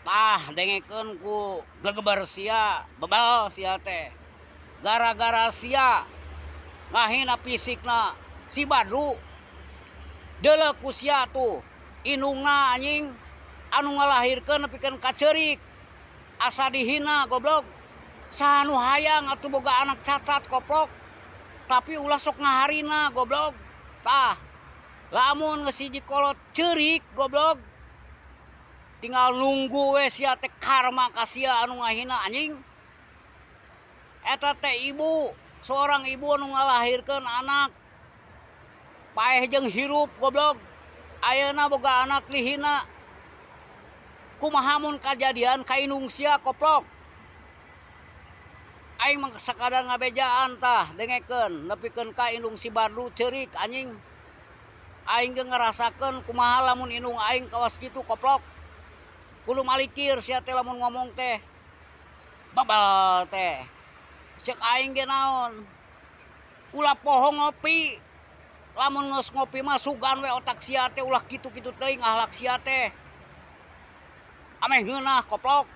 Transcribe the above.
Tah dengekeun ku gegeber sia, bebal sia teh. Gara-gara sia ngahina fisikna si Badru. Deuleu ku sia tuh indungna anjing anu ngalahirkeun nepikeun ka ceurik. Asa dihina goblok. Saha nu hayang atuh boga anak cacat koplok. Tapi ulah sok ngaharina goblok. Tah lamun geus hiji kolot ceurik goblok. Tinggal nunggu we sia teh karma ka sia anu ngahina anjing. Eta teh ibu, seorang ibu anu ngalahirkeun anak. Paeh jeung hirup goblok. Ayeuna boga anak dihina. Kumaha mun kajadian ka indung sia koplok. Aing mah sakadar ngabejaan tah dengekeun nepikeun ka indung si Badru ceurik anjing. Aing ge ngarasakeun kumaha lamun indung aing kawas kitu koplok. Kudu malikir sia teh lamun ngomong teh. Babal teh. Ceuk aing ge naon. Ulah poho ngopi. Lamun geus ngopi mah sugan we otak sia teh ulah kitu-kitu teuing ahlak sia teh. Ameh ngeunah koplok.